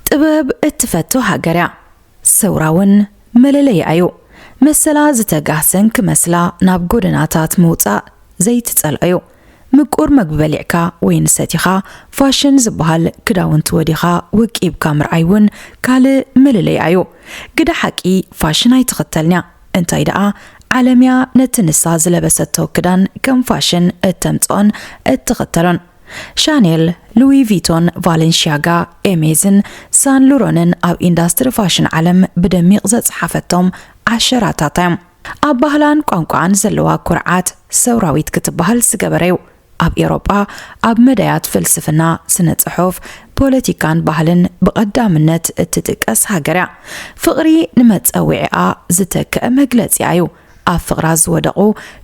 ጥበብ እትፈቱ ሃገር እያ። ሰውራ እውን መለለይኣ እዩ። መሰላ ዝተጋህሰን ክመስላ ናብ ጎደናታት ምውጻእ ዘይትጸልኦ እዩ። ምቁር መግቢ በሊዕካ ወይኒ ሰቲኻ፣ ፋሽን ዝበሃል ክዳውንቲ ወዲኻ ወቂብካ ምርኣይ እውን ካልእ መለለይኣ እዩ። ግደ ሓቂ ፋሽን ኣይትኽተልንያ። እንታይ ደኣ ዓለምያ ነቲ ንሳ ዝለበሰቶ ክዳን ከም ፋሽን እተምጽኦን እትኽተሎን። ሻኔል፣ ሉዊ ቪቶን፣ ቫለንሺያጋ፣ ኤሜዝን ሳን ሉሮንን ኣብ ኢንዳስትሪ ፋሽን ዓለም ብደሚቕ ዘጽሓፈቶም ዓሸራታታ እዮም። ኣብ ባህላን ቋንቋኣን ዘለዋ ኩርዓት ሰውራዊት ክትበሃል ዝገበረ እዩ። ኣብ ኤውሮጳ ኣብ መዳያት ፍልስፍና፣ ስነ ጽሑፍ፣ ፖለቲካን ባህልን ብቐዳምነት እትጥቀስ ሃገር እያ። ፍቕሪ ንመጸውዒኣ ዝተክአ መግለጺኣ እዩ። ኣብ ፍቕራ ዝወደቑ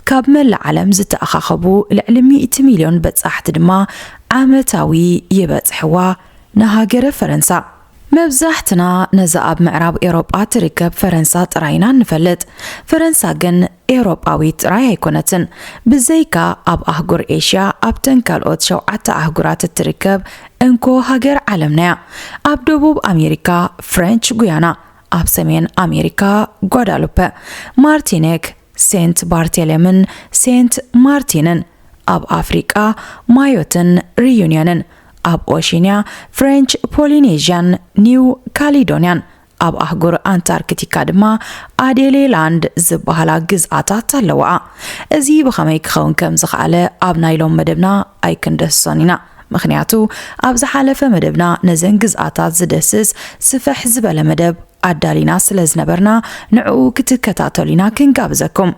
ካብ መላእ ዓለም ዝተኣኻኸቡ ልዕሊ ሚእቲ ሚልዮን በጻሕቲ ድማ ዓመታዊ ይበጽሕዋ ንሃገረ ፈረንሳ። መብዛሕትና ነዛ ኣብ ምዕራብ ኤውሮጳ ትርከብ ፈረንሳ ጥራይ ኢና እንፈልጥ። ፈረንሳ ግን ኤውሮጳዊት ጥራይ ኣይኮነትን። ብዘይካ ኣብ ኣህጉር ኤሽያ፣ ኣብተን ካልኦት ሸውዓተ ኣህጉራት እትርከብ እንኮ ሃገር ዓለምና እያ። ኣብ ደቡብ ኣሜሪካ ፍሬንች ጉያና፣ ኣብ ሰሜን ኣሜሪካ ጓዳሉፐ፣ ማርቲኒክ፣ ሴንት ባርቴሌምን ሴንት ማርቲንን፣ ኣብ ኣፍሪቃ ማዮትን ሪዩኒዮንን፣ ኣብ ኦሺንያ ፍሬንች ፖሊኔዥያን ኒው ካሊዶንያን፣ ኣብ ኣህጉር ኣንታርክቲካ ድማ ኣዴሌላንድ ዝበሃላ ግዝኣታት ኣለዋኣ። እዚ ብኸመይ ክኸውን ከም ዝኸኣለ ኣብ ናይ ሎም መደብና ኣይክንደስሶን ኢና። ምኽንያቱ ኣብ ዝሓለፈ መደብና ነዘን ግዝኣታት ዝደስስ ስፍሕ ዝበለ መደብ ኣዳሊና ስለ ዝነበርና ንዕኡ ክትከታተሉ ኢና ክንጋብዘኩም።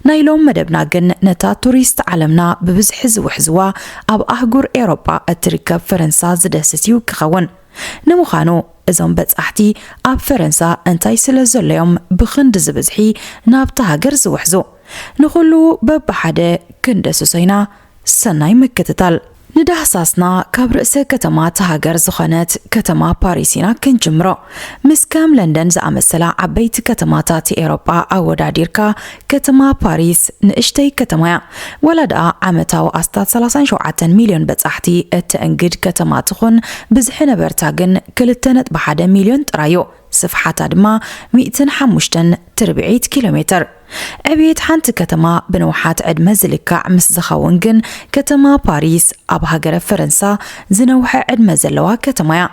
ናይ ሎም መደብና ግን ነታ ቱሪስት ዓለምና ብብዝሒ ዝውሕዝዋ ኣብ ኣህጉር ኤውሮጳ እትርከብ ፈረንሳ ዝደስስ እዩ ክኸውን። ንምዃኑ እዞም በጻሕቲ ኣብ ፈረንሳ እንታይ ስለ ዘሎዮም ብኽንዲ ዝብዝሒ ናብታ ሃገር ዝውሕዙ? ንኹሉ በብሓደ ክንደስሶ ኢና። ሰናይ ምክትታል። ንዳህሳስና ካብ ርእሰ ከተማ እታ ሃገር ዝኾነት ከተማ ፓሪስ ኢና ክንጅምሮ። ምስ ከም ለንደን ዝኣመሰላ ዓበይቲ ከተማታት ኤውሮጳ ኣወዳዲርካ፣ ከተማ ፓሪስ ንእሽተይ ከተማ እያ። ወላ ደኣ ዓመታዊ ኣስታት ሰላሳን ሸውዓተን ሚልዮን በጻሕቲ እተእንግድ ከተማ ትኹን፣ ብዝሒ ነበርታ ግን ክልተ ነጥቢ ሓደ ሚልዮን ጥራይ እዩ። ስፍሓታ ድማ ሚእትን ሓሙሽተን ትርብዒት ኪሎ ሜተር። ዕብየት ሓንቲ ከተማ ብንውሓት ዕድመ ዝልካዕ ምስ ዝኸውን ግን፣ ከተማ ፓሪስ ኣብ ሃገረ ፈረንሳ ዝነውሐ ዕድመ ዘለዋ ከተማ እያ።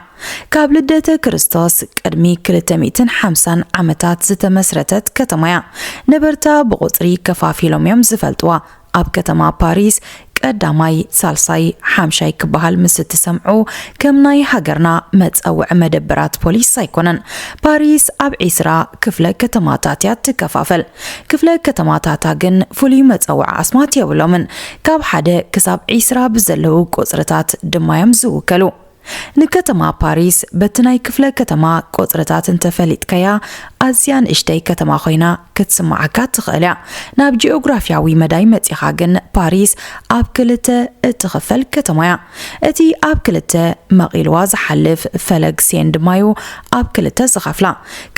ካብ ልደተ ክርስቶስ ቅድሚ ክልተ ሚእትን ሓምሳን ዓመታት ዝተመስረተት ከተማ እያ። ነበርታ ብቑጽሪ ከፋፊሎም እዮም ዝፈልጥዋ። ኣብ ከተማ ፓሪስ ቀዳማይ፣ ሳልሳይ፣ ሓምሻይ ክበሃል ምስ እትሰምዑ፣ ከም ናይ ሃገርና መጸውዒ መደበራት ፖሊስ ኣይኮነን። ፓሪስ ኣብ ዒስራ ክፍለ ከተማታት እያ ትከፋፈል። ክፍለ ከተማታታ ግን ፍሉይ መጸውዒ ኣስማት የብሎምን። ካብ ሓደ ክሳብ ዒስራ ብዘለዉ ቁጽርታት ድማ እዮም ዝውከሉ። ንከተማ ፓሪስ በቲ ናይ ክፍለ ከተማ ቁጽርታት እንተፈሊጥካያ፣ ኣዝያ ንእሽተይ ከተማ ኮይና ክትስምዓካ ትኽእል እያ። ናብ ጂኦግራፊያዊ መዳይ መጺኻ ግን፣ ፓሪስ ኣብ ክልተ እትኽፈል ከተማ እያ። እቲ ኣብ ክልተ መቒልዋ ዝሓልፍ ፈለግ ሴን ድማ እዩ ኣብ ክልተ ዝኸፍላ።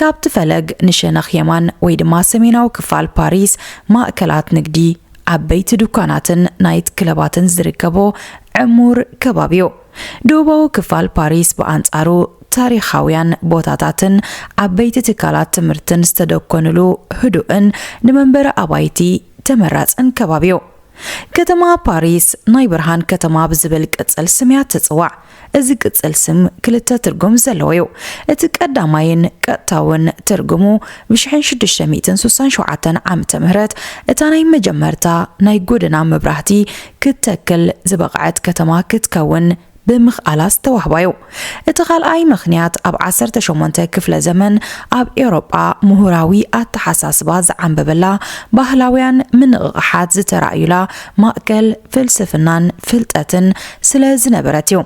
ካብቲ ፈለግ ንሸነኽ የማን ወይ ድማ ሰሜናዊ ክፋል ፓሪስ፣ ማእከላት ንግዲ፣ ዓበይቲ ዱኳናትን ናይት ክለባትን ዝርከቦ ዕሙር ከባቢ እዩ። ደቡባዊ ክፋል ፓሪስ ብኣንጻሩ ታሪኻውያን ቦታታትን ዓበይቲ ትካላት ትምህርትን ዝተደኮኑሉ ህዱእን ንመንበሪ ኣባይቲ ተመራጽን ከባቢ እዩ። ከተማ ፓሪስ ናይ ብርሃን ከተማ ብዝብል ቅጽል ስም እያ ትጽዋዕ። እዚ ቅጽል ስም ክልተ ትርጉም ዘለዎ እዩ። እቲ ቀዳማይን ቀጥታውን ትርጉሙ፣ ብሽሕን ሽዱሽተ ሚእትን ስሳን ሸውዓተን ዓመተ ምህረት እታ ናይ መጀመርታ ናይ ጎደና መብራህቲ ክትተክል ዝበቕዐት ከተማ ክትከውን ብምኽኣላ ዝተዋህባ እዩ። እቲ ካልኣይ ምኽንያት፣ ኣብ ዓሰርተ ሸሞንተ ክፍለ ዘመን ኣብ ኤውሮጳ ምሁራዊ ኣተሓሳስባ ዝዓምበበላ፣ ባህላውያን ምንቕቓሓት ዝተራእዩላ ማእከል ፍልስፍናን ፍልጠትን ስለ ዝነበረት እዩ።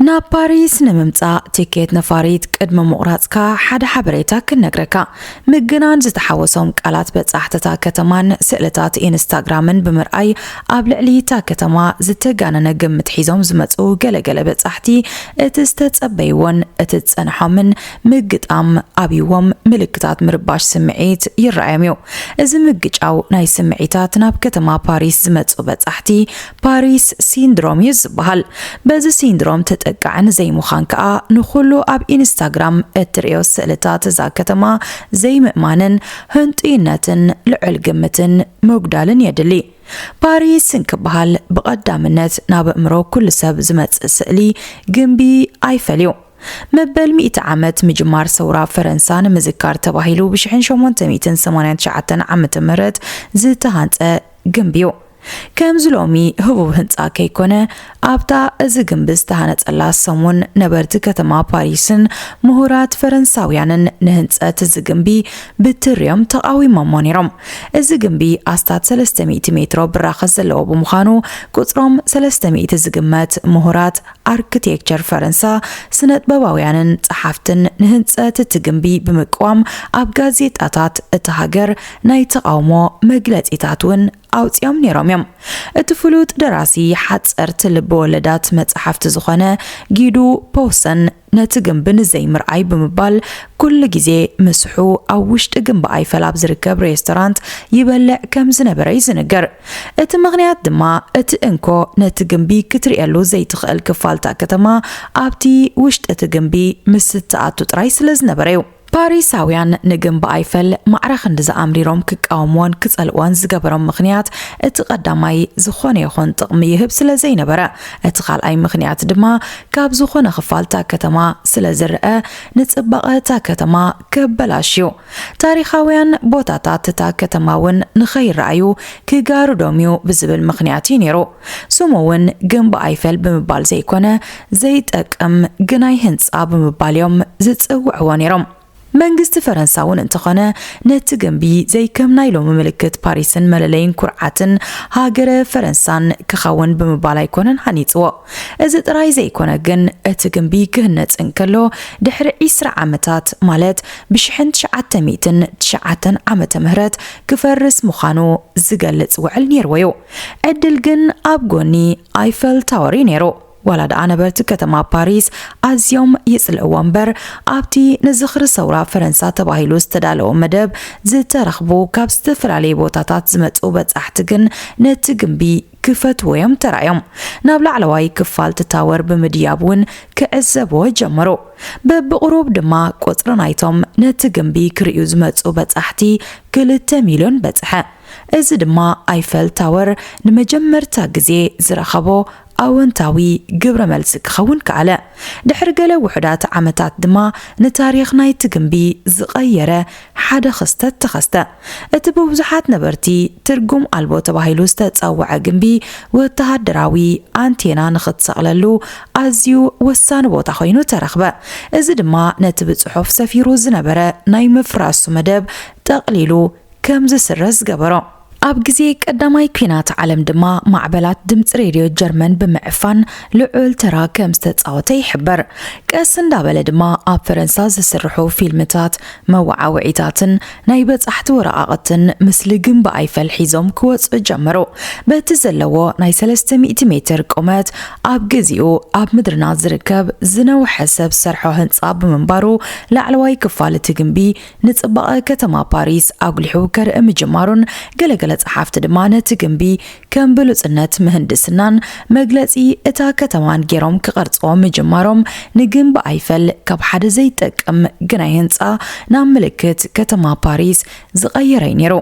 ናብ ፓሪስ ንምምጻእ ቲኬት ነፋሪት ቅድሚ ምቑራጽካ ሓደ ሓበሬታ ክንነግረካ። ምግናን ዝተሓወሶም ቃላት በጻሕቲ እታ ከተማን ስእልታት ኢንስታግራምን ብምርኣይ፣ ኣብ ልዕሊ እታ ከተማ ዝተጋነነ ግምት ሒዞም ዝመጹ ገለገለ በጻሕቲ፣ እቲ ዝተጸበይዎን እቲ ዝጸንሖምን ምግጣም ኣብይዎም ምልክታት ምርባሽ ስምዒት ይረኣዮም እዩ። እዚ ምግጫው ናይ ስምዒታት ናብ ከተማ ፓሪስ ዝመጹ በጻሕቲ ፓሪስ ሲንድሮም እዩ ዝበሃል። በዚ ሲንድሮም ተጠ- ዘይጠቃዕን ዘይምዃን ከኣ ንኹሉ ኣብ ኢንስታግራም እትርእዮ ስእልታት እዛ ከተማ ዘይምእማንን ህንጡይነትን ልዑል ግምትን ምጉዳልን የድሊ። ፓሪስ እንክበሃል ብቐዳምነት ናብ ኣእምሮ ኩሉ ሰብ ዝመጽእ ስእሊ ግምቢ ኣይፈል እዩ። መበል ሚእቲ ዓመት ምጅማር ሰውራ ፈረንሳ ንምዝካር ተባሂሉ ብ ሸሞንተ ሚእትን ሰማንያን ትሽዓተን ዓመተ ምህረት ዝተሃንጸ ግምቢ እዩ። ከምዚ ሎሚ ህቡብ ህንጻ ከይኮነ፣ ኣብታ እዚ ግምቢ ዝተሃነጸላ ሰሙን ነበርቲ ከተማ ፓሪስን ምሁራት ፈረንሳውያንን ንህንጸት እዚ ግምቢ ብትርዮም ተቓዊሞሞ ነይሮም። እዚ ግምቢ ኣስታት ሰለስተ ሚእቲ ሜትሮ ብራኸት ዘለዎ ብምዃኑ፣ ቁጽሮም ሰለስተ ሚእቲ ዝግመት ምሁራት ኣርክቴክቸር ፈረንሳ፣ ስነጥበባውያንን ጸሓፍትን ንህንጸት እቲ ግምቢ ብምቅዋም ኣብ ጋዜጣታት እቲ ሃገር ናይ ተቓውሞ መግለጺታት እውን ኣውጺኦም ነይሮም እዮም። እቲ ፍሉጥ ደራሲ ሓጸርቲ ልብ ወለዳት መጻሕፍቲ ዝኾነ ጊዱ ፖውሰን ነቲ ግምቢ ንዘይምርኣይ ብምባል ኩሉ ግዜ ምስሑ ኣብ ውሽጢ ግምቢ ኣይፈል ኣብ ዝርከብ ሬስቶራንት ይበልዕ ከም ዝነበረ እዩ ዝንገር። እቲ ምኽንያት ድማ እቲ እንኮ ነቲ ግምቢ ክትርእየሉ ዘይትኽእል ክፋል እታ ከተማ ኣብቲ ውሽጢ እቲ ግምቢ ምስ እትኣቱ ጥራይ ስለ ዝነበረ እዩ። ፓሪሳውያን ንግምቢ ኣይፈል ማዕረ ክንድዚ ኣምሪሮም ክቃወምዎን ክጸልእዎን ዝገበሮም ምኽንያት እቲ ቀዳማይ ዝኾነ ይኹን ጥቕሚ ይህብ ስለ ዘይነበረ፣ እቲ ካልኣይ ምኽንያት ድማ ካብ ዝኾነ ክፋል እታ ከተማ ስለ ዝረኣ ንጽባቐ እታ ከተማ ከበላሽ እዩ። ታሪኻውያን ቦታታት እታ ከተማ እውን ንኸይረኣዩ ክጋርዶም እዩ ብዝብል ምኽንያት እዩ ነይሩ። ስሙ እውን ግምቢ ኣይፈል ብምባል ዘይኮነ ዘይጠቅም ግናይ ህንጻ ብምባል እዮም ዝጽውዕዎ ነይሮም። መንግስቲ ፈረንሳ እውን እንተኾነ ነቲ ግምቢ ዘይከም ናይ ሎሚ ምልክት ፓሪስን መለለይን ኩርዓትን ሃገረ ፈረንሳን ክኸውን ብምባል ኣይኮነን ሃኒጽዎ። እዚ ጥራይ ዘይኮነ ግን እቲ ግምቢ ክህነጽ እንከሎ ድሕሪ ዒስራ ዓመታት ማለት ብ ትሽዓተ ሚእትን ትሽዓተን ዓመተ ምህረት ክፈርስ ምዃኑ ዝገልጽ ውዕል ነይርዎ እዩ። ዕድል ግን ኣብ ጎኒ ኣይፈል ታወር እዩ ነይሩ። ዋላ ደኣ ነበርቲ ከተማ ፓሪስ ኣዝዮም ይጽልእዎ እምበር፣ ኣብቲ ንዝኽሪ ሰውራ ፈረንሳ ተባሂሉ ዝተዳለወ መደብ ዝተረኽቡ ካብ ዝተፈላለዩ ቦታታት ዝመጹ በጻሕቲ ግን ነቲ ግምቢ ክፈትዎ እዮም ተራእዮም። ናብ ላዕለዋይ ክፋል እቲ ታወር ብምድያብ እውን ክዕዘብዎ ጀመሩ። በብቕሩብ ድማ ቁጽሪ ናይቶም ነቲ ግምቢ ክርእዩ ዝመጹ በጻሕቲ ክልተ ሚልዮን በጽሐ። እዚ ድማ ኣይፈል ታወር ንመጀመርታ ግዜ ዝረኸቦ ኣወንታዊ ግብረ መልሲ ክኸውን ከኣለ። ድሕሪ ገለ ውሑዳት ዓመታት ድማ ንታሪኽ ናይቲ ግምቢ ዝቐየረ ሓደ ክስተት ተኸስተ። እቲ ብብዙሓት ነበርቲ ትርጉም ኣልቦ ተባሂሉ ዝተጸውዐ ግምቢ ወተሃደራዊ ኣንቴና ንኽትሰቕለሉ ኣዝዩ ወሳኒ ቦታ ኮይኑ ተረኽበ። እዚ ድማ ነቲ ብጽሑፍ ሰፊሩ ዝነበረ ናይ ምፍራሱ መደብ ጠቕሊሉ ከም ዝስረዝ ገበሮ። ኣብ ግዜ ቀዳማይ ኲናት ዓለም ድማ ማዕበላት ድምጺ ሬድዮ ጀርመን ብምዕፋን ልዑል ተራ ከም ዝተጻወተ ይሕበር። ቀስ እንዳበለ ድማ ኣብ ፈረንሳ ዝስርሑ ፊልምታት፣ መወዓውዒታትን ናይ በጻሕቲ ወረቓቕትን ምስሊ ግምቢ ኣይፈል ሒዞም ክወጹ ጀመሩ። በቲ ዘለዎ ናይ ሰለስተ ሚእቲ ሜትር ቁመት ኣብ ግዚኡ ኣብ ምድርና ዝርከብ ዝነውሐ ሰብ ሰርሖ ህንጻ ብምንባሩ ላዕለዋይ ክፋል እቲ ግምቢ ንጽባቐ ከተማ ፓሪስ ኣጉሊሑ ከርኢ ምጅማሩን ገለገለ ጸሓፍቲ ድማ ነቲ ግምቢ ከም ብሉጽነት ምህንድስናን መግለጺ እታ ከተማን ገይሮም ክቐርጽዎ ምጅማሮም ንግምቢ ኣይፈል ካብ ሓደ ዘይጠቅም ግናይ ህንጻ ናብ ምልክት ከተማ ፓሪስ ዝቐየረ እዩ ነይሩ።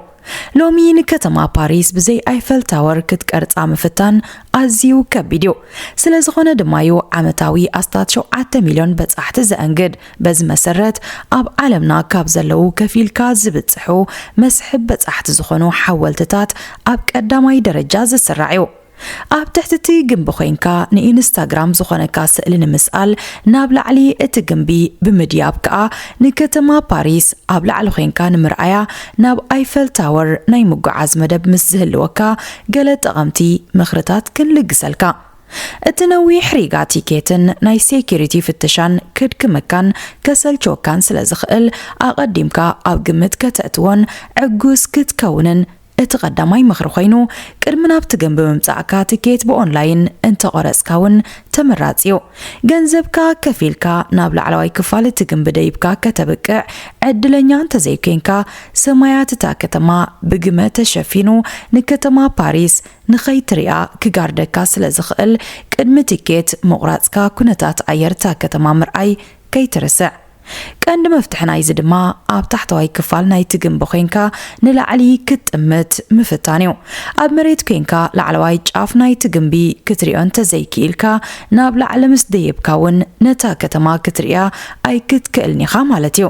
ሎሚ ንከተማ ፓሪስ ብዘይ ኣይፈል ታወር ክትቀርጻ ምፍታን ኣዝዩ ከቢድ እዩ። ስለ ዝኾነ ድማ እዩ ዓመታዊ ኣስታት ሸውዓተ ሚልዮን በጻሕቲ ዘእንግድ። በዚ መሰረት ኣብ ዓለምና ካብ ዘለዉ ከፊልካ ዝብጽሑ መስሕብ በጻሕቲ ዝኾኑ ሓወልትታት ኣብ ቀዳማይ ደረጃ ዝስራዕ እዩ። ኣብ ትሕቲ እቲ ግምቢ ኮይንካ ንኢንስታግራም ዝኾነካ ስእሊ ንምስኣል ናብ ላዕሊ እቲ ግምቢ ብምድያብ ከኣ ንከተማ ፓሪስ ኣብ ላዕሊ ኮይንካ ንምርኣያ ናብ ኣይፈል ታወር ናይ ምጉዓዝ መደብ ምስ ዝህልወካ ገለ ጠቐምቲ ምኽርታት ክንልግሰልካ። እቲ ነዊሕ ሪጋ ቲኬትን ናይ ሴኩሪቲ ፍተሻን ከድክመካን ከሰልችወካን ስለ ዝኽእል ኣቐዲምካ ኣብ ግምት ከተእትዎን ዕጉስ ክትከውንን እቲ ቀዳማይ ምኽሪ ኮይኑ፣ ቅድሚ ናብቲ ግንቢ ምምጻእካ ትኬት ብኦንላይን እንተቆረጽካ እውን ተመራጺ እዩ። ገንዘብካ ከፊልካ ናብ ላዕለዋይ ክፋል እቲ ግንቢ ደይብካ ከተብቅዕ ዕድለኛ እንተዘይኮንካ፣ ሰማያት እታ ከተማ ብግመ ተሸፊኑ ንከተማ ፓሪስ ንኸይትሪኣ ክጋርደካ ስለ ዝኽእል፣ ቅድሚ ትኬት ምቑራጽካ ኩነታት ኣየር እታ ከተማ ምርኣይ ከይትርስዕ። ቀንዲ መፍትሒ ናይዚ ድማ ኣብ ታሕተዋይ ክፋል ናይቲ ግንቢ ኮይንካ ንላዕሊ ክትጥምት ምፍታን እዩ። ኣብ መሬት ኮይንካ ላዕለዋይ ጫፍ ናይቲ ግንቢ ክትሪኦ እንተዘይክኢልካ፣ ናብ ላዕሊ ምስ ደየብካ እውን ነታ ከተማ ክትሪኣ ኣይክትክእልን ኢኻ ማለት እዩ።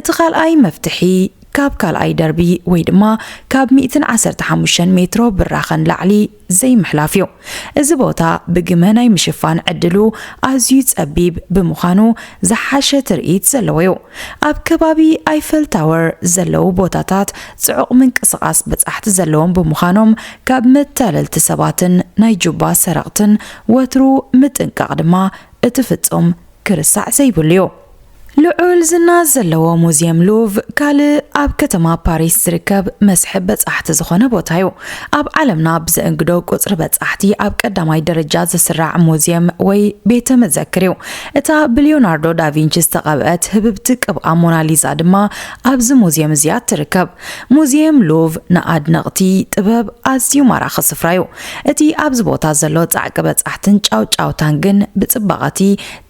እቲ ካልኣይ መፍትሒ ካብ ካልኣይ ደርቢ ወይ ድማ ካብ ሚእትን ዓሰርተ ሓሙሽተን ሜትሮ ብራኸ ንላዕሊ ዘይምሕላፍ እዩ። እዚ ቦታ ብግመ ናይ ምሽፋን ዕድሉ ኣዝዩ ጸቢብ ብምዃኑ ዝሓሸ ትርኢት ዘለዎ እዩ። ኣብ ከባቢ ኣይፈል ታወር ዘለዉ ቦታታት ጽዑቕ ምንቅስቓስ በጻሕቲ ዘለዎም ብምዃኖም ካብ መታለልቲ ሰባትን ናይ ጁባ ሰረቕትን ወትሩ ምጥንቃቕ ድማ እቲ ፍጹም ክርሳዕ ዘይብሉ እዩ። ልዑል ዝና ዘለዎ ሙዝየም ሉቭ ካልእ ኣብ ከተማ ፓሪስ ዝርከብ መስሕብ በጻሕቲ ዝኾነ ቦታ እዩ። ኣብ ዓለምና ብዘእንግዶ ቁጽሪ በጻሕቲ ኣብ ቀዳማይ ደረጃ ዝስራዕ ሙዝየም ወይ ቤተ መዘክር እዩ። እታ ብሊዮናርዶ ዳቪንቺ ዝተቐብአት ህብብቲ ቅብኣ ሞናሊዛ ድማ ኣብዚ ሙዝየም እዚኣ ትርከብ። ሙዝየም ሉቭ ንኣድነቕቲ ጥበብ ኣዝዩ ማራኺ ስፍራ እዩ። እቲ ኣብዚ ቦታ ዘሎ ጻዕቂ በጻሕትን ጫውጫውታን ግን ብጽባቐቲ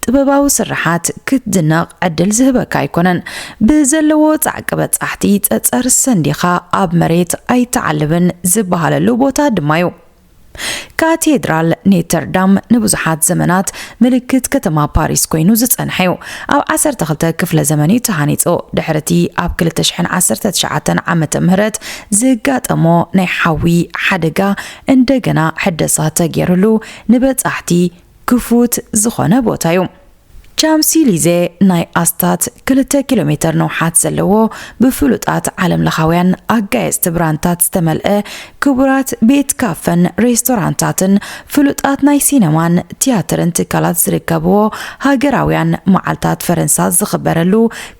ጥበባዊ ስርሓት ክትድነቕ ዕድል ዝህበካ ኣይኮነን። ብዘለዎ ጻዕቂ በጻሕቲ ጸጸር ሰንዲኻ ኣብ መሬት ኣይትዓልብን ዝበሃለሉ ቦታ ድማ እዩ። ካቴድራል ኔተርዳም ንብዙሓት ዘመናት ምልክት ከተማ ፓሪስ ኮይኑ ዝጸንሐ እዩ። ኣብ ዓሰርተ ክልተ ክፍለ ዘመን እዩ ተሃኒጹ። ድሕሪ እቲ ኣብ ክልተ ሽሕን ዓሰርተ ትሽዓተን ዓመተ ምህረት ዝጋጠሞ ናይ ሓዊ ሓደጋ እንደገና ሕደሳ ተገይሩሉ ንበጻሕቲ ክፉት ዝኾነ ቦታ እዩ። ቻምሲሊዜ ናይ ኣስታት ክልተ ኪሎ ሜተር ንውሓት ዘለዎ ብፍሉጣት ዓለምለኻውያን ኣጋየጽቲ ብራንታት ዝተመልአ ክቡራት ቤት ካፈን ሬስቶራንታትን ፍሉጣት ናይ ሲነማን ቲያትርን ትካላት ዝርከብዎ ሃገራውያን መዓልታት ፈረንሳ ዝኽበረሉ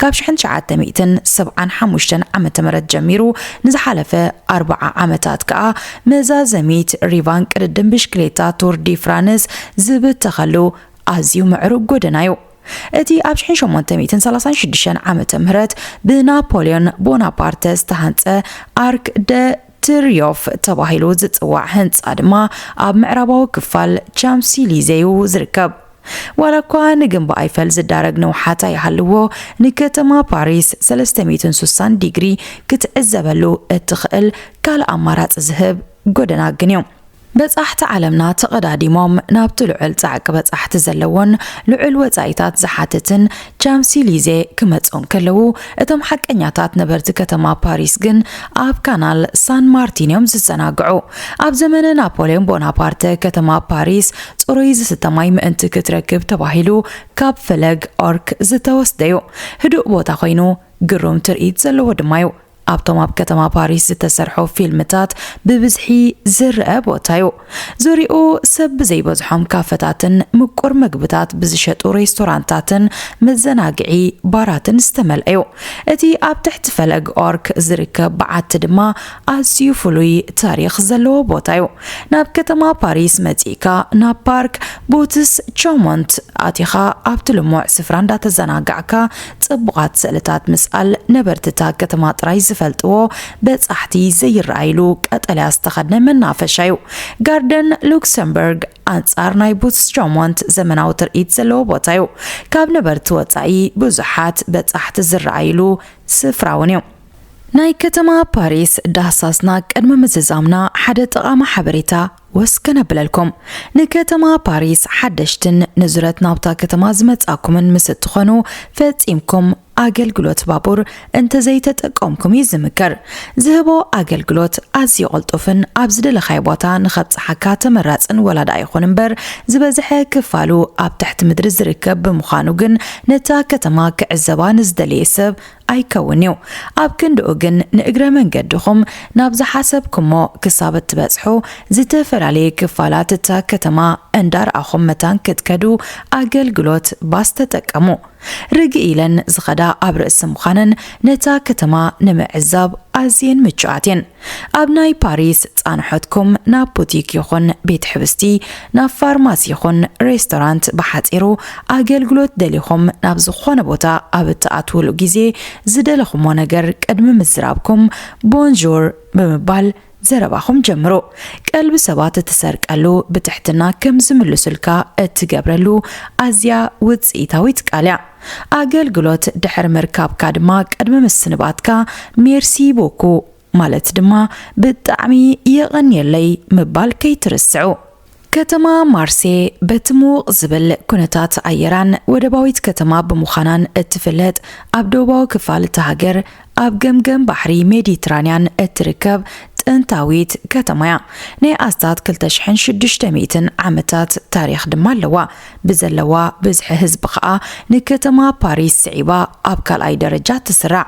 ካብ ሽሕን ትሽዓተ ሚእትን ሰብዓን ሓሙሽተን ዓመተ ምህረት ጀሚሩ ንዝሓለፈ ኣርብዓ ዓመታት ከኣ መዛዘሚት ሪቫን ቅድድም ብሽክሌታ ቱር ዲ ፍራንስ ዝብተኸሉ ኣዝዩ ምዕሩግ ጎደና እዩ። እቲ ኣብ ሽሕን ሸሞንተ ሚእትን ሰላሳን ሽዱሽተን ዓመተ ምህረት ብናፖሊዮን ቦናፓርተ ዝተሃንጸ ኣርክ ደ ትርዮፍ ተባሂሉ ዝጽዋዕ ህንጻ ድማ ኣብ ምዕራባዊ ክፋል ቻምሲሊዜ እዩ ዝርከብ። ዋላ እኳ ንግንቢ ኣይፈል ዝዳረግ ንውሓት ኣይሃልዎ፣ ንከተማ ፓሪስ ሰለስተ ሚእትን ስሳን ዲግሪ ክትዕዘበሉ እትኽእል ካልእ ኣማራጺ ዝህብ ጎደና ግን እዩ። በጻሕቲ ዓለምና ተቐዳዲሞም ናብቲ ልዑል ጻዕቂ በጻሕቲ ዘለዎን ልዑል ወጻኢታት ዝሓትትን ቻምሲሊዜ ክመጹ እንከለዉ፣ እቶም ሓቀኛታት ነበርቲ ከተማ ፓሪስ ግን ኣብ ካናል ሳን ማርቲን እዮም ዝዘናግዑ። ኣብ ዘመነ ናፖልዮን ቦናፓርተ ከተማ ፓሪስ ጽሩይ ዝስተ ማይ ምእንቲ ክትረክብ ተባሂሉ ካብ ፈለግ ኦርክ ዝተወስደ እዩ። ህዱእ ቦታ ኮይኑ ግሩም ትርኢት ዘለዎ ድማ እዩ። ኣብቶም ኣብ ከተማ ፓሪስ ዝተሰርሑ ፊልምታት ብብዝሒ ዝረአ ቦታ እዩ። ዙሪኡ ሰብ ብዘይበዝሖም ካፈታትን ምቁር መግብታት ብዝሸጡ ሬስቶራንታትን መዘናግዒ ባራትን ዝተመልአ እዩ። እቲ ኣብ ትሕቲ ፈለግ ኦርክ ዝርከብ በዓቲ ድማ ኣዝዩ ፍሉይ ታሪኽ ዘለዎ ቦታ እዩ። ናብ ከተማ ፓሪስ መጺእካ ናብ ፓርክ ቡትስ ቾሞንት ኣቲኻ ኣብቲ ልሙዕ ስፍራ እንዳተዘናጋዕካ ጽቡቓት ስእልታት ምስኣል ነበርትታ ከተማ ጥራይ ዝፈልጥዎ በጻሕቲ ዘይረኣይሉ ቀጠልያ ዝተኸድነ መናፈሻ እዩ። ጋርደን ሉክሰምበርግ ኣንጻር ናይ ቡትስ ቾሞንት ዘመናዊ ትርኢት ዘለዎ ቦታ እዩ። ካብ ነበርቲ ወጻኢ ብዙሓት በጻሕቲ ዝረኣይሉ ስፍራ እውን እዩ። ናይ ከተማ ፓሪስ ዳህሳስና ቅድሚ ምዝዛምና ሓደ ጠቓሚ ሓበሬታ ወስከ ነብለልኩም። ንከተማ ፓሪስ ሓደሽትን ንዙረት ናብታ ከተማ ዝመጻኩምን ምስ እትኾኑ ፈጺምኩም ኣገልግሎት ባቡር እንተዘይተጠቀምኩም እዩ ዝምከር። ዝህቦ ኣገልግሎት ኣዝዩ ቅልጡፍን ኣብ ዝደለኻዮ ቦታ ንኸብጽሓካ ተመራጽን ወላ ደኣ ይኹን እምበር ዝበዝሐ ክፋሉ ኣብ ትሕቲ ምድሪ ዝርከብ ብምዃኑ ግን ነታ ከተማ ክዕዘባ ንዝደለየ ሰብ ኣይከውን እዩ። ኣብ ክንድኡ ግን ንእግረ መንገድኹም ናብ ዝሓሰብኩሞ ክሳብ እትበጽሑ ዝተፈረ ዝተፈላለየ ክፋላት እታ ከተማ እንዳረኣኹም መታን ክትከዱ ኣገልግሎት ባስ ተጠቀሙ። ርግእ ኢለን ዝኸዳ ኣብ ርእሲ ምዃነን ነታ ከተማ ንምዕዛብ ኣዝየን ምቹኣት እየን። ኣብ ናይ ፓሪስ ጻንሖትኩም ናብ ቡቲክ ይኹን ቤት ሕብስቲ፣ ናብ ፋርማሲ ይኹን ሬስቶራንት ብሓጺሩ ኣገልግሎት ደሊኹም ናብ ዝኾነ ቦታ ኣብ እትኣትውሉ ግዜ ዝደለኹሞ ነገር ቅድሚ ምዝራብኩም ቦንዡር ብምባል ዘረባኹም ጀምሩ። ቀልቢ ሰባት እትሰርቀሉ ብትሕትና ከም ዝምልሱልካ እትገብረሉ ኣዝያ ውጽኢታዊት ቃል እያ። ኣገልግሎት ድሕሪ ምርካብካ ድማ ቅድሚ ምስንባትካ ሜርሲ ቦኩ ማለት ድማ ብጣዕሚ የቐንየለይ ምባል ከይትርስዑ። ከተማ ማርሴ በቲ ምውቕ ዝብል ኩነታት ኣየራን ወደባዊት ከተማ ብምዃናን እትፍለጥ ኣብ ደቡባዊ ክፋል እታ ሃገር ኣብ ገምገም ባሕሪ ሜዲትራንያን እትርከብ ጥንታዊት ከተማ እያ። ናይ ኣስታት ክልተ ሽሕን ሽዱሽተ ሚእትን ዓመታት ታሪኽ ድማ ኣለዋ። ብዘለዋ ብዝሒ ህዝቢ ኸኣ ንከተማ ፓሪስ ስዒባ ኣብ ካልኣይ ደረጃ ትስራዕ።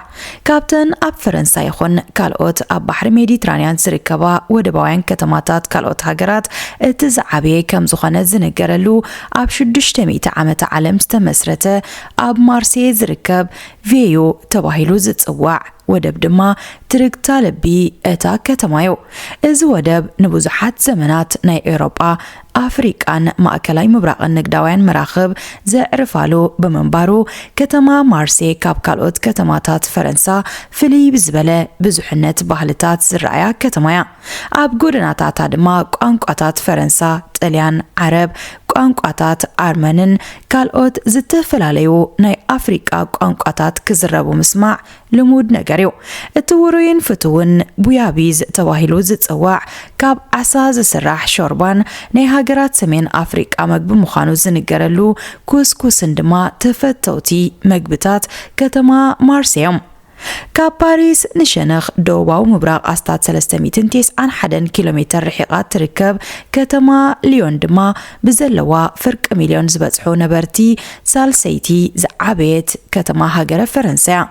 ካብተን ኣብ ፈረንሳ ይኹን ካልኦት ኣብ ባሕሪ ሜዲትራንያን ዝርከባ ወደባውያን ከተማታት ካልኦት ሃገራት እቲ ዝዓበየ ከም ዝኾነ ዝንገረሉ ኣብ ሽዱሽተ ሚእቲ ዓመተ ዓለም ዝተመስረተ ኣብ ማርሴ ዝርከብ ቬዩ ተባሂሉ ዝጽዋዕ ወደብ ድማ ትርግታ ልቢ እታ ከተማ እዩ። እዚ ወደብ ንብዙሓት ዘመናት ናይ ኤውሮጳ፣ ኣፍሪቃን ማእከላይ ምብራቕን ንግዳውያን መራኽብ ዘዕርፋሉ ብምንባሩ፣ ከተማ ማርሴ ካብ ካልኦት ከተማታት ፈረንሳ ፍልይ ብዝበለ ብዙሕነት ባህልታት ዝረኣያ ከተማ እያ። ኣብ ጎደናታታ ድማ ቋንቋታት ፈረንሳ፣ ጥልያን፣ ዓረብ፣ ቋንቋታት ኣርመንን ካልኦት ዝተፈላለዩ ናይ ኣፍሪቃ ቋንቋታት ክዝረቡ ምስማዕ ልሙድ ነገር እዩ። እቲ ውሩይን ፍቱውን ቡያቢዝ ተባሂሉ ዝጽዋዕ ካብ ዓሳ ዝስራሕ ሾርባን ናይ ሃገራት ሰሜን ኣፍሪቃ መግቢ ምዃኑ ዝንገረሉ ኩስኩስን ድማ ተፈተውቲ መግብታት ከተማ ማርሴ እዮም። ካብ ፓሪስ ንሸነኽ ደቡባዊ ምብራቕ ኣስታት ሰለስተ ሚእትን ተስዓን ሓደን ኪሎ ሜተር ርሒቓ ትርከብ ከተማ ሊዮን ድማ ብዘለዋ ፍርቂ ሚልዮን ዝበጽሑ ነበርቲ ሳልሰይቲ ዝዓበየት ከተማ ሃገረ ፈረንሳ እያ።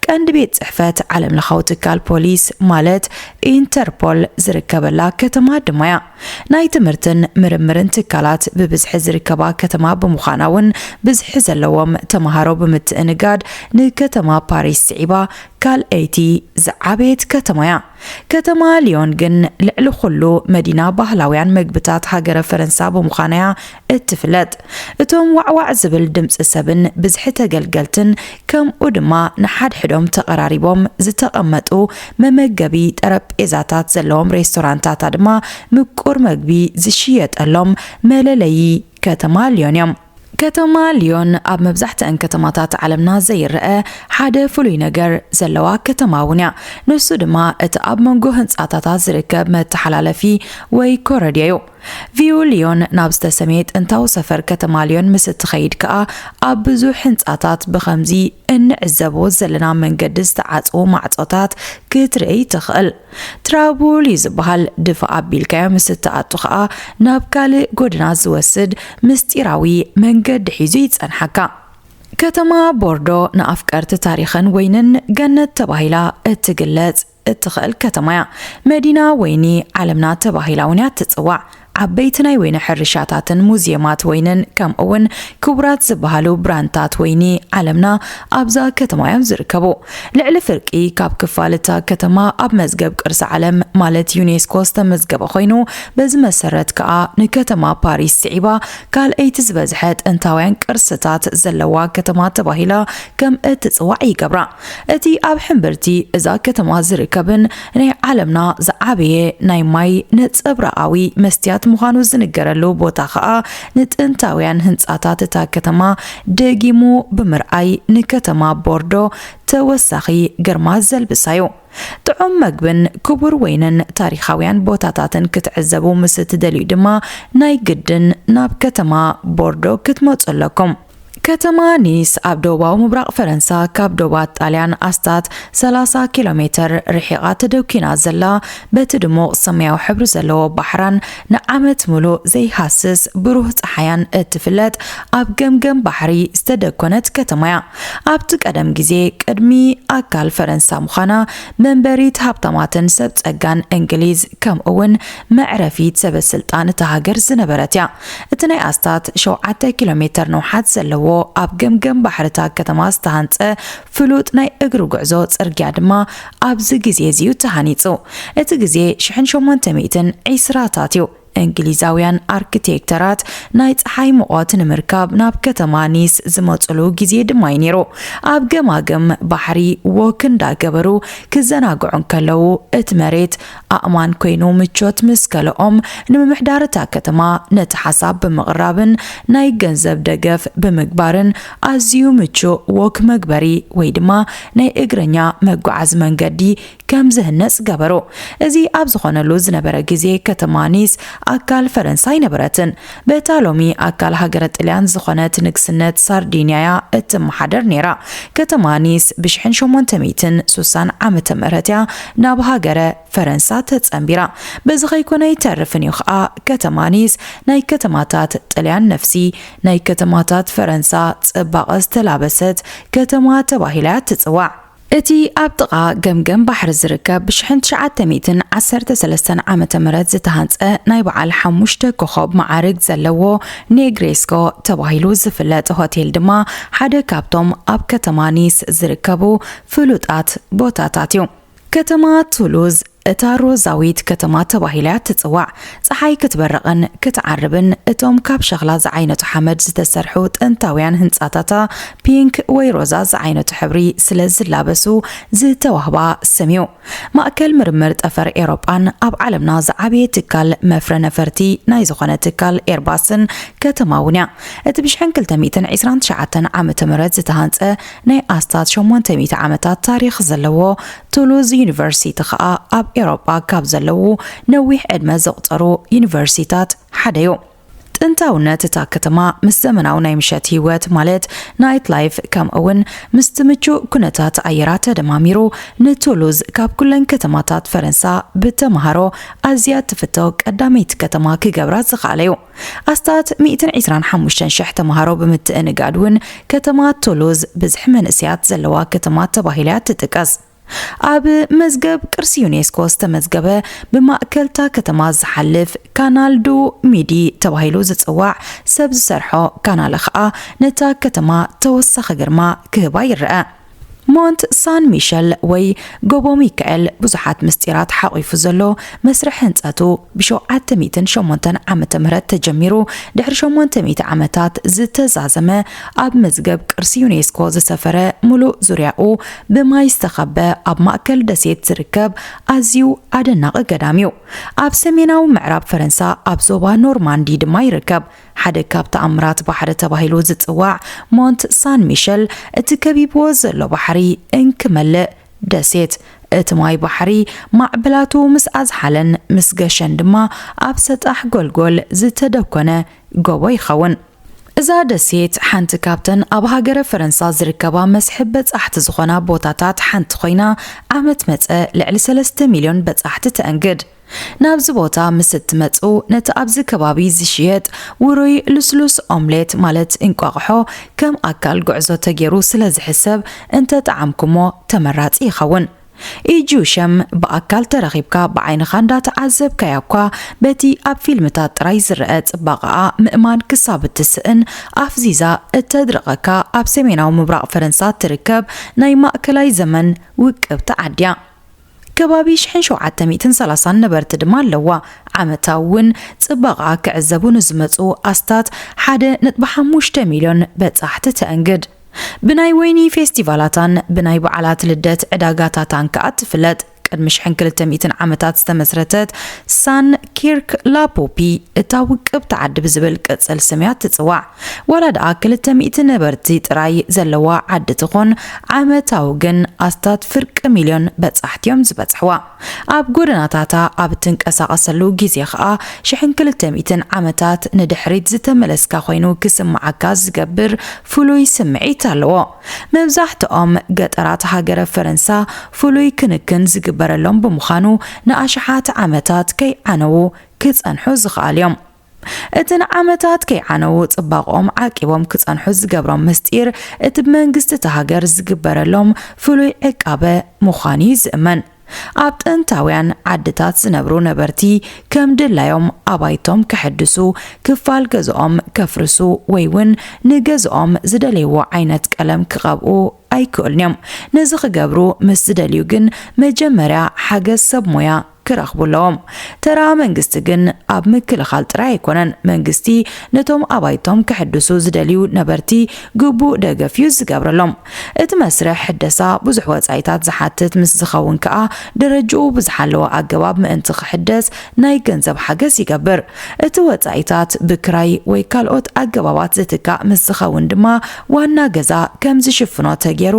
ቀንዲ ቤት ጽሕፈት ዓለምለኻዊ ትካል ፖሊስ ማለት ኢንተርፖል ዝርከበላ ከተማ ድማ እያ። ናይ ትምህርትን ምርምርን ትካላት ብብዝሒ ዝርከባ ከተማ ብምዃና እውን ብዝሒ ዘለዎም ተምሃሮ ብምትእንጋድ ንከተማ ፓሪስ ስዒባ ካልኣይቲ ዝዓበየት ከተማ እያ። ከተማ ሊዮን ግን ልዕሊ ኩሉ መዲና ባህላውያን መግብታት ሃገረ ፈረንሳ ብምዃና እያ እትፍለጥ። እቶም ዋዕዋዕ ዝብል ድምፂ ሰብን ብዝሒ ተገልገልትን ከምኡ ድማ ንሓድሕዶም ተቐራሪቦም ዝተቐመጡ መመገቢ ጠረጴዛታት ዘለዎም ሬስቶራንታታ ድማ ምቁር መግቢ ዝሽየጠሎም መለለዪ ከተማ ሊዮን እዮም። ከተማ ሊዮን ኣብ መብዛሕትአን ከተማታት ዓለምና ዘይረአ ሓደ ፍሉይ ነገር ዘለዋ ከተማ እውን እያ። ንሱ ድማ እቲ ኣብ መንጎ ህንጻታታ ዝርከብ መተሓላለፊ ወይ ኮረድዮ እዩ። ቪዩ ሊዮን ናብ ዝተሰምየ ጥንታዊ ሰፈር ከተማ ሊዮን ምስ እትኸይድ ከኣ ኣብ ብዙሕ ህንጻታት ብኸምዚ እንዕዘቦ ዘለና መንገዲ ዝተዓጽዉ ማዕጾታት ክትርኢ ትኽእል። ትራቡል እዩ ዝበሃል። ድፋ ኣቢልካዮ ምስ እትኣቱ ኸኣ ናብ ካልእ ጎደና ዝወስድ ምስጢራዊ መንገዲ ሒዙ ይጸንሓካ። ከተማ ቦርዶ ንኣፍቀርቲ ታሪኽን ወይንን ገነት ተባሂላ እትግለጽ እትኽእል ከተማ እያ። መዲና ወይኒ ዓለምና ተባሂላ እውን እያ ትጽዋዕ። ዓበይቲ ናይ ወይኒ ሕርሻታትን ሙዝየማት ወይንን ከምኡ እውን ክቡራት ዝበሃሉ ብራንታት ወይኒ ዓለምና ኣብዛ ከተማ እዮም ዝርከቡ። ልዕሊ ፍርቂ ካብ ክፋል እታ ከተማ ኣብ መዝገብ ቅርሲ ዓለም ማለት ዩኔስኮ ዝተመዝገበ ኮይኑ፣ በዚ መሰረት ከኣ ንከተማ ፓሪስ ስዒባ ካልኣይቲ ዝበዝሐ ጥንታውያን ቅርስታት ዘለዋ ከተማ ተባሂላ ከም እትጽዋዕ ይገብራ። እቲ ኣብ ሕምብርቲ እዛ ከተማ ዝርከብን ናይ ዓለምና ዝዓበየ ናይ ማይ ነጸብራቓዊ መስትያት ምዃኑ ዝንገረሉ ቦታ ኸኣ ንጥንታውያን ህንጻታት እታ ከተማ ደጊሙ ብምርኣይ ንከተማ ቦርዶ ተወሳኺ ግርማ ዘልብሳ እዩ። ጥዑም መግብን ክቡር ወይንን ታሪኻውያን ቦታታትን ክትዕዘቡ ምስ እትደልዩ ድማ ናይ ግድን ናብ ከተማ ቦርዶ ክትመጹ ኣለኩም። ከተማ ኒስ ኣብ ደቡባዊ ምብራቕ ፈረንሳ ካብ ዶባት ጣልያን ኣስታት ሰላሳ ኪሎ ሜተር ርሒቓ ተደኲና ዘላ፣ በቲ ድሙቕ ሰማያዊ ሕብሪ ዘለዎ ባሕራን ንዓመት ምሉእ ዘይሃስስ ብሩህ ጸሓያን እትፍለጥ ኣብ ገምገም ባሕሪ ዝተደኮነት ከተማ እያ። ኣብቲ ቀደም ግዜ ቅድሚ ኣካል ፈረንሳ ምዃና መንበሪት ሃብታማትን ሰብ ጸጋን እንግሊዝ ከምኡ እውን መዕረፊት ሰበ ስልጣን እታ ሃገር ዝነበረት እያ። እቲ ናይ ኣስታት ሸውዓተ ኪሎ ሜተር ንውሓት ዘለዎ ኣብ ገምገም ባሕርታ ከተማ ዝተሃንጸ ፍሉጥ ናይ እግሪ ጉዕዞ ጽርግያ ድማ ኣብዚ ግዜ እዚዩ ተሃኒጹ። እቲ ግዜ ሽሕን ሸሞንተ ሚእትን ዕስራታት እዩ። እንግሊዛውያን ኣርክቴክተራት ናይ ጸሓይ ሙቐት ንምርካብ ናብ ከተማ ኒስ ዝመጽሉ ግዜ ድማ እዩ ነይሩ። ኣብ ገማግም ባሕሪ ወክ እንዳገበሩ ክዘናግዑ እንከለዉ፣ እቲ መሬት ኣእማን ኮይኑ ምቾት ምስ ከልኦም፣ ንምምሕዳር እታ ከተማ ነቲ ሓሳብ ብምቕራብን ናይ ገንዘብ ደገፍ ብምግባርን ኣዝዩ ምቹእ ወክ መግበሪ ወይ ድማ ናይ እግረኛ መጓዓዚ መንገዲ ከም ዝህነጽ ገበሩ። እዚ ኣብ ዝኾነሉ ዝነበረ ግዜ ከተማ ኒስ ኣካል ፈረንሳ ኣይነበረትን። በታ ሎሚ ኣካል ሃገረ ጥልያን ዝኾነት ንግስነት ሳርዲንያ እያ እትመሓደር ነይራ። ከተማ ኒስ ብሽሕን ሸሞንተ ሚእትን ሱሳን ዓመተ ምህረት እያ ናብ ሃገረ ፈረንሳ ተጸንቢራ። በዚ ከይኮነ ኣይተርፍን እዩ ኸኣ፣ ከተማ ኒስ ናይ ከተማታት ጥልያን ነፍሲ፣ ናይ ከተማታት ፈረንሳ ጽባቐ ዝተላበሰት ከተማ ተባሂላ እያ ትጽዋዕ። እቲ ኣብ ጥቓ ገምገም ባሕሪ ዝርከብ ብሽሕን ትሽዓተ ሚእትን ዓሰርተ ሰለስተን ዓመተ ምህረት ዝተሃንጸ ናይ በዓል ሓሙሽተ ኮኾብ መዓርግ ዘለዎ ኔግሬስኮ ተባሂሉ ዝፍለጥ ሆቴል ድማ ሓደ ካብቶም ኣብ ከተማ ኒስ ዝርከቡ ፍሉጣት ቦታታት እዩ። ከተማ ቱሉዝ እታ ሮዛዊት ከተማ ተባሂላ እያ ትጽዋዕ። ጸሓይ ክትበርቕን ክትዓርብን እቶም ካብ ሸኽላ ዝዓይነቱ ሓመድ ዝተሰርሑ ጥንታውያን ህንጻታታ ፒንክ ወይ ሮዛ ዝዓይነቱ ሕብሪ ስለ ዝላበሱ ዝተዋህባ ስም እዩ። ማእከል ምርምር ጠፈር ኤውሮጳን ኣብ ዓለምና ዝዓበየ ትካል መፍረ ነፈርቲ ናይ ዝኾነ ትካል ኤርባስን ከተማ እውን እያ። እቲ ብሽሕን ክልተ ሚእትን ዕስራን ትሽዓተን ዓመተ ምህረት ዝተሃንጸ ናይ ኣስታት ሸሞንተ ሚእቲ ዓመታት ታሪኽ ዘለዎ ቱሉዝ ዩኒቨርሲቲ ኸኣ ኣብ ኤውሮጳ ካብ ዘለዉ ነዊሕ ዕድመ ዘቑጸሩ ዩኒቨርሲታት ሓደ እዩ። ጥንታውነት እታ ከተማ ምስ ዘመናዊ ናይ ምሸት ህይወት፣ ማለት ናይት ላይፍ፣ ከምኡ እውን ምስቲ ምቹእ ኩነታት ኣየራ ተደማሚሩ፣ ንቱሉዝ ካብ ኩለን ከተማታት ፈረንሳ ብተምሃሮ ኣዝያ ትፍቶ ቀዳመይቲ ከተማ ክገብራ ዝኸኣለ እዩ። ኣስታት ሚእትን ዕስራን ሓሙሽተን ሽሕ ተምሃሮ ብምትእንጋድ እውን ከተማ ቱሉዝ ብዝሒ መንእሰያት ዘለዋ ከተማ ተባሂላ እያ ትጥቀስ። ኣብ መዝገብ ቅርሲ ዩኔስኮ ዝተመዝገበ ብማእከልታ ከተማ ዝሓልፍ ካናል ዱ ሚዲ ተባሂሉ ዝጽዋዕ ሰብ ዝሰርሖ ካናል ኸኣ ነታ ከተማ ተወሳኺ ግርማ ክህባ ይረኣ። ሞንት ሳን ሚሸል ወይ ጎቦ ሚካኤል ብዙሓት ምስጢራት ሓቒፉ ዘሎ መስርሕ ህንጸቱ ብሸውዓተ ሚእትን ሸሞንተን ዓመተ ምህረት ተጀሚሩ ድሕሪ ሸሞንተ ሚእቲ ዓመታት ዝተዛዘመ ኣብ መዝገብ ቅርሲ ዩኔስኮ ዝሰፈረ ምሉእ ዙርያኡ ብማይ ዝተኸበ ኣብ ማእከል ደሴት ዝርከብ ኣዝዩ ኣደናቒ ገዳም እዩ። ኣብ ሰሜናዊ ምዕራብ ፈረንሳ ኣብ ዞባ ኖርማንዲ ድማ ይርከብ። ሓደ ካብ ተኣምራት ባሕሪ ተባሂሉ ዝጽዋዕ ሞንት ሳን ሚሸል እቲ ከቢብዎ ዘሎ ባሕሪ እንክመልእ ደሴት እቲ ማይ ባሕሪ ማዕበላቱ ምስ ኣዝሓለን ምስ ገሸን ድማ ኣብ ሰጣሕ ጎልጎል ዝተደኮነ ጎቦ ይኸውን። እዛ ደሴት ሓንቲ ካብተን ኣብ ሃገረ ፈረንሳ ዝርከባ መስሕብ በጻሕቲ ዝኾና ቦታታት ሓንቲ ኮይና ዓመት መጸ ልዕሊ ሰለስተ ሚልዮን በጻሕቲ ተእንግድ። ናብዚ ቦታ ምስ እትመጹ ነቲ ኣብዚ ከባቢ ዝሽየጥ ውሩይ ልስሉስ ኦምሌት ማለት እንቋቑሖ ከም ኣካል ጉዕዞ ተገይሩ ስለ ዝሕሰብ እንተ ጠዓምኩሞ ተመራጺ ይኸውን። ኢጁ ሸም ብኣካል ተረኺብካ ብዓይንኻ እንዳተዓዘብካያ እኳ በቲ ኣብ ፊልምታት ጥራይ ዝረአ ጽባቐኣ ምእማን ክሳብ እትስእን ኣፍዚዛ እተድርቐካ ኣብ ሰሜናዊ ምብራቕ ፈረንሳ ትርከብ ናይ ማእከላይ ዘመን ውቅብቲ ዓዲ እያ። ከባቢ ሽሕን ሸውዓተ ሚእትን ሰላሳን ነበርቲ ድማ ኣለዋ። ዓመታዊ እውን ጽባቐኣ ክዕዘቡ ንዝመጹ ኣስታት ሓደ ነጥቢ ሓሙሽተ ሚልዮን በጻሕቲ ተእንግድ። ብናይ ወይኒ ፌስቲቫላታን ብናይ በዓላት ልደት ዕዳጋታታን ከኣ ትፍለጥ። ቅድሚ ሽሕን ክልተ ሚእትን ዓመታት ዝተመስረተት ሳን ኪርክ ላፖፒ፣ እታ ውቅብቲ ዓዲ ብዝብል ቅጽል ስም እያ ትጽዋዕ። ዋላ ደኣ ክልተ ሚእቲ ነበርቲ ጥራይ ዘለዋ ዓዲ ትኹን፣ ዓመታዊ ግን ኣስታት ፍርቂ ሚልዮን በጻሕቲ እዮም ዝበጽሕዋ። ኣብ ጎደናታታ ኣብ እትንቀሳቐሰሉ ግዜ ኸኣ፣ ሽሕን ክልተ ሚእትን ዓመታት ንድሕሪት ዝተመለስካ ኮይኑ ክስምዓካ ዝገብር ፍሉይ ስምዒት ኣለዎ። መብዛሕትኦም ገጠራት ሃገረ ፈረንሳ ፍሉይ ክንክን ዝግበረሎም ብምዃኑ፣ ንኣሽሓት ዓመታት ከይዓነዉ ክጸንሑ ዝኸኣሉ እዮም። እቲ ንዓመታት ከይዓነዉ ጽባቕኦም ዓቂቦም ክጸንሑ ዝገብሮም ምስጢር፣ እቲ ብመንግስቲ እታ ሃገር ዝግበረሎም ፍሉይ ዕቃበ ምዃኑ እዩ ዝእመን። ኣብ ጥንታውያን ዓድታት ዝነብሩ ነበርቲ ከም ድላዮም ኣባይቶም ከሐድሱ፣ ክፋል ገዝኦም ከፍርሱ ወይ እውን ንገዝኦም ዝደለይዎ ዓይነት ቀለም ክቐብኡ ኣይክእሉን እዮም። ነዚ ክገብሩ ምስ ዝደልዩ ግን መጀመርያ ሓገዝ ሰብ ሞያ ክረኽቡ ኣለዎም። ተራ መንግስቲ ግን ኣብ ምክልኻል ጥራይ ኣይኮነን። መንግስቲ ነቶም ኣባይቶም ከሐድሱ ዝደልዩ ነበርቲ ግቡእ ደገፍ እዩ ዝገብረሎም። እቲ መስርሕ ሕደሳ ብዙሕ ወጻኢታት ዝሓትት ምስ ዝኸውን ከኣ፣ ደረጅኡ ብዝሓለወ ኣገባብ ምእንቲ ክሕደስ ናይ ገንዘብ ሓገዝ ይገብር። እቲ ወጻኢታት ብክራይ ወይ ካልኦት ኣገባባት ዝትካእ ምስ ዝኸውን ድማ፣ ዋና ገዛ ከም ዝሽፍኖ ተገይሩ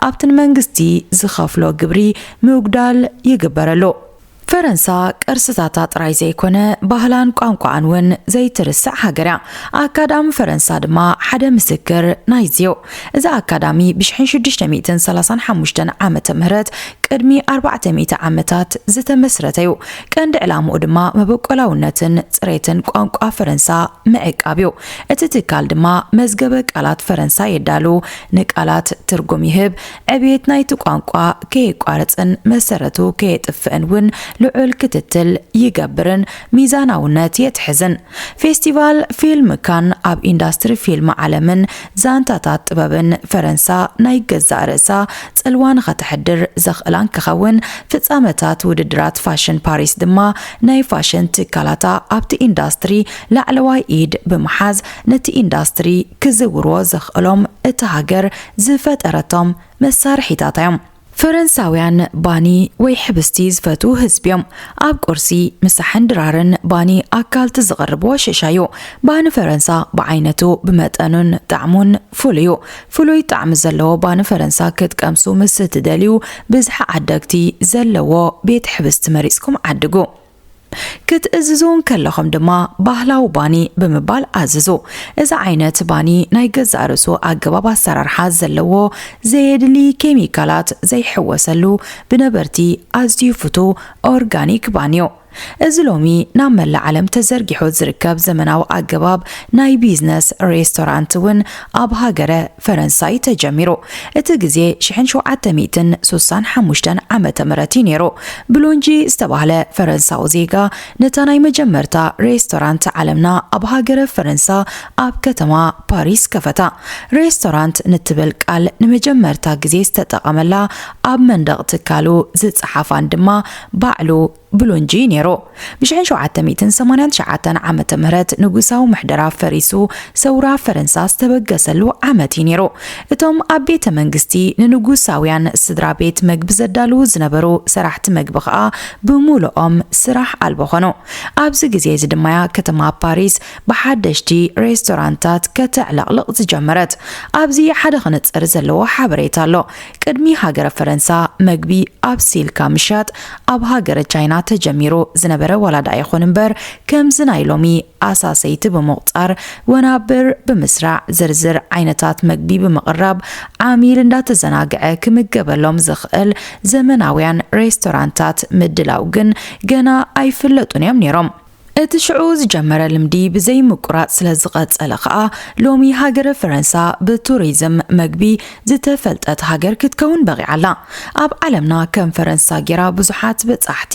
ኣብቲ ንመንግስቲ ዝኸፍሎ ግብሪ ምጉዳል ይግበረሉ። ፈረንሳ ቅርስታታ ጥራይ ዘይኮነ፣ ባህላን ቋንቋኣን እውን ዘይትርስዕ ሃገር እያ። ኣካዳሚ ፈረንሳ ድማ ሓደ ምስክር ናይዚ እዩ። እዚ ኣካዳሚ ብሽሕን ሽዱሽተ ሚእትን ሰላሳን ሓሙሽተን ዓመተ ምህረት፣ ቅድሚ ኣርባዕተ ሚእቲ ዓመታት ዝተመስረተ እዩ። ቀንዲ ዕላምኡ ድማ መበቆላውነትን ጽሬትን ቋንቋ ፈረንሳ ምዕቃብ እዩ። እቲ ትካል ድማ መዝገበ ቃላት ፈረንሳ የዳሉ፣ ንቃላት ትርጉም ይህብ፣ ዕብየት ናይቲ ቋንቋ ከየቋርጽን መሰረቱ ከየጥፍእን እውን ልዑል ክትትል ይገብርን ሚዛናውነት የትሕዝን። ፌስቲቫል ፊልም ካን ኣብ ኢንዳስትሪ ፊልም ዓለምን ዛንታታት ጥበብን ፈረንሳ ናይ ገዛእ ርእሳ ጽልዋ ንኸተሕድር ዘኽእላን ክኸውን፣ ፍጻመታት ውድድራት ፋሽን ፓሪስ ድማ ናይ ፋሽን ትካላታ ኣብቲ ኢንዳስትሪ ላዕለዋይ ኢድ ብምሓዝ፣ ነቲ ኢንዳስትሪ ክዝውርዎ ዘኽእሎም እታ ሃገር ዝፈጠረቶም መሳርሒታታ እዮም። ፈረንሳውያን ባኒ ወይ ሕብስቲ ዝፈትዉ ህዝቢ እዮም። ኣብ ቁርሲ፣ ምሳሕን ድራርን ባኒ ኣካልቲ ዝቐርብዎ ሽሻ እዩ። ባኒ ፈረንሳ ብዓይነቱ፣ ብመጠኑን ጣዕሙን ፍሉይ እዩ። ፍሉይ ጣዕሚ ዘለዎ ባኒ ፈረንሳ ክትቀምሱ ምስ እትደልዩ፣ ብዝሒ ዓደግቲ ዘለዎ ቤት ሕብስቲ መሪጽኩም ዓድጉ። ክትእዝዙ እንከለኹም ድማ ባህላዊ ባኒ ብምባል ኣዝዙ። እዚ ዓይነት ባኒ ናይ ገዛእ ርእሱ ኣገባብ ኣሰራርሓ ዘለዎ፣ ዘየድሊ ኬሚካላት ዘይሕወሰሉ፣ ብነበርቲ ኣዝዩ ፍቱው ኦርጋኒክ ባኒ እዩ። እዚ ሎሚ ናብ መላእ ዓለም ተዘርጊሑ ዝርከብ ዘመናዊ ኣገባብ ናይ ቢዝነስ ሬስቶራንት እውን ኣብ ሃገረ ፈረንሳ እዩ ተጀሚሩ። እቲ ግዜ ሽሕን ሸውዓተ ሚእትን ሱሳን ሓሙሽተን ዓመተ ምህረት እዩ ነይሩ። ብሎንጂ ዝተባህለ ፈረንሳዊ ዜጋ ነታ ናይ መጀመርታ ሬስቶራንት ዓለምና ኣብ ሃገረ ፈረንሳ ኣብ ከተማ ፓሪስ ከፈታ። ሬስቶራንት ንትብል ቃል ንመጀመርታ ግዜ ዝተጠቐመላ ኣብ መንደቕ ትካሉ ዝጸሓፋን ድማ ባዕሉ ብሎንጂ እዩ ነይሩ። ብሽሕን ሸውዓተ ሚእትን ሰማንያን ትሽዓተን ዓመተ ምህረት ንጉሳዊ ምሕደራ ፈሪሱ፣ ሰውራ ፈረንሳ ዝተበገሰሉ ዓመት እዩ ነይሩ። እቶም ኣብ ቤተ መንግስቲ ንንጉሳውያን ስድራ ቤት መግቢ ዘዳልዉ ዝነበሩ ሰራሕቲ መግቢ ኸኣ ብምሉኦም ስራሕ ኣልቦ ኾኑ። ኣብዚ ግዜ እዚ ድማ እያ ከተማ ፓሪስ ብሓደሽቲ ሬስቶራንታት ከተዕለቕልቕ ዝጀመረት። ኣብዚ ሓደ ክንጽር ዘለዎ ሓበሬታ ኣሎ። ቅድሚ ሃገረ ፈረንሳ መግቢ ኣብሲልካ ምሻጥ ኣብ ሃገረ ቻይና ተጀሚሩ ዝነበረ ዋላ ደኣ ይኹን እምበር፣ ከምዚ ናይ ሎሚ ኣሳሰይቲ ብምቑጻር፣ ወናብር ብምስራዕ፣ ዝርዝር ዓይነታት መግቢ ብምቕራብ፣ ዓሚል እንዳተዘናግዐ ክምገበሎም ዝኽእል ዘመናውያን ሬስቶራንታት ምድላው ግን ገና ኣይፍለጡን እዮም ነይሮም። እቲ ሽዑ ዝጀመረ ልምዲ ብዘይ ምቁራጽ ስለ ዝቐጸለ ኸኣ፣ ሎሚ ሃገረ ፈረንሳ ብቱሪዝም መግቢ ዝተፈልጠት ሃገር ክትከውን በቒዓ ኣላ። ኣብ ዓለምና ከም ፈረንሳ ጌራ ብዙሓት በጻሕቲ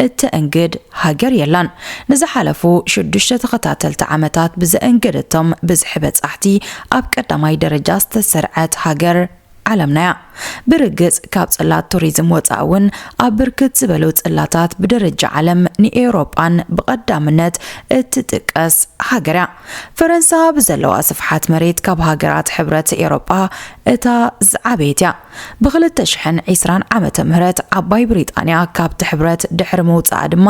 እተእንግድ ሃገር የላን። ንዝሓለፉ ሽዱሽተ ተኸታተልቲ ዓመታት ብዘእንገደቶም ብዝሒ በጻሕቲ ኣብ ቀዳማይ ደረጃ ዝተሰርዐት ሃገር ዓለምና እያ። ብርግጽ ካብ ጽላት ቱሪዝም ወጻኢ እውን ኣብ ብርክት ዝበሉ ጽላታት ብደረጃ ዓለም ንኤውሮጳን ብቐዳምነት እትጥቀስ ሃገር እያ። ፈረንሳ ብዘለዋ ስፍሓት መሬት ካብ ሃገራት ሕብረት ኤውሮጳ እታ ዝዓበየት እያ። ብ ክልተ ሽሕን ዕስራን ዓመተ ምህረት ዓባይ ብሪጣንያ ካብቲ ሕብረት ድሕሪ ምውጻኣ ድማ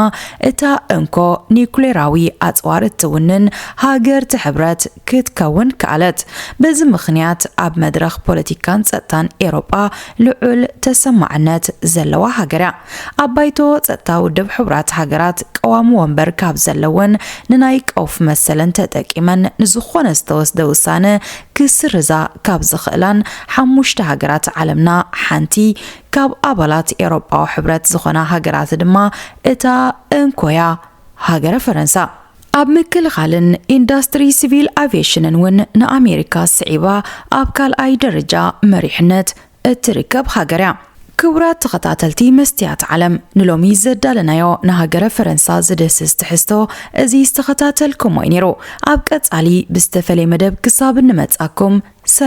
እታ እንኮ ኒኩሌራዊ ኣጽዋር እትውንን ሃገር እቲ ሕብረት ክትከውን ከኣለት። በዚ ምኽንያት ኣብ መድረኽ ፖለቲካን ጸጥታን ኤውሮጳ ልዑል ተሰማዕነት ዘለዋ ሃገር እያ። ኣብ ባይቶ ጸጥታ ውድብ ሕቡራት ሃገራት ቀዋሚ ወንበር ካብ ዘለወን ንናይ ቀውፍ መሰለን ተጠቂመን ንዝኾነ ዝተወስደ ውሳነ ክስርዛ ካብ ዝኽእላን ሓሙሽተ ሃገራት ዓለምና ሓንቲ ካብ ኣባላት ኤውሮጳዊ ሕብረት ዝኾና ሃገራት ድማ እታ እንኮያ ሃገረ ፈረንሳ። ኣብ ምክልኻልን ኢንዳስትሪ ሲቪል ኣቪዬሽንን እውን ንኣሜሪካ ስዒባ ኣብ ካልኣይ ደረጃ መሪሕነት እትርከብ ሃገር እያ። ክቡራት ተኸታተልቲ መስትያት ዓለም፣ ንሎሚ ዘዳለናዮ ንሃገረ ፈረንሳ ዝድህስስ ትሕዝቶ እዚ ዝተኸታተልኩሞ እዩ ነይሩ። ኣብ ቀጻሊ ብዝተፈለየ መደብ ክሳብ እንመጻኩም ሰላም።